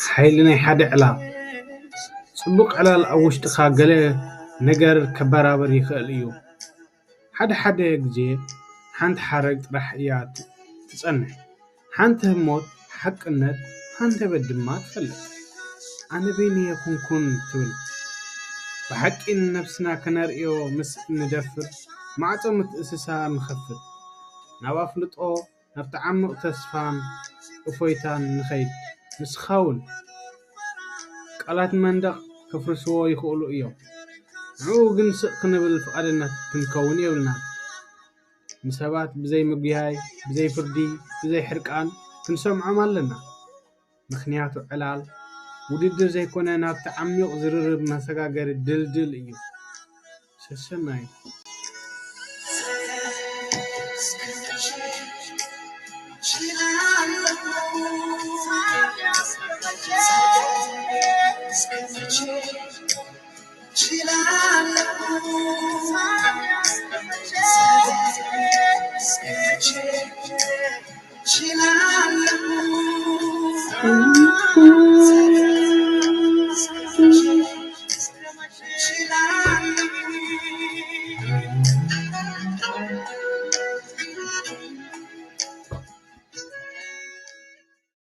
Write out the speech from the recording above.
ሓይሊ ናይ ሓደ ዕላል። ጽቡቕ ዕላል ኣብ ውሽጥኻ ገለ ነገር ከበራብር ይኽእል እዩ። ሓደ ሓደ ግዜ ሓንቲ ሓረግ ጥራሕ እያ ት-፣ ትጸንሕ። ሓንቲ ህሞት ሓቅነት ሃንደበት ድማ ትፈልጥ። ኣነ በይነየ ኩንኩን ትብል። ብሓቂ ንነብስና ከነርእዮ ምስ እንደፍር ማዕጾ ምትእስሳር ንኸፍት። ናብ ኣፍልጦ፣ ናብቲ ዓሚቕ ተስፋን እፎይታን ንኸይድ ምስኻ እውን። ቃላት መንደቕ ከፍርስዎ ይኽእሉ እዮም። ንዕኡ ግን ስቕ ክንብል ፍቓደኛታት ክንከውን የብልናን። ንሰባት ብዘይ ምጉያይ፣ ብዘይ ፍርዲ፣ ብዘይ ሕርቃን ክንሰምዖም ኣለና። ምኽንያቱ ዕላል ውድድር ዘይኮነ ናብቲ ዓሚቕ ዝርርብ መሰጋገሪ ድልድል እዩ። ሰሰናዩ።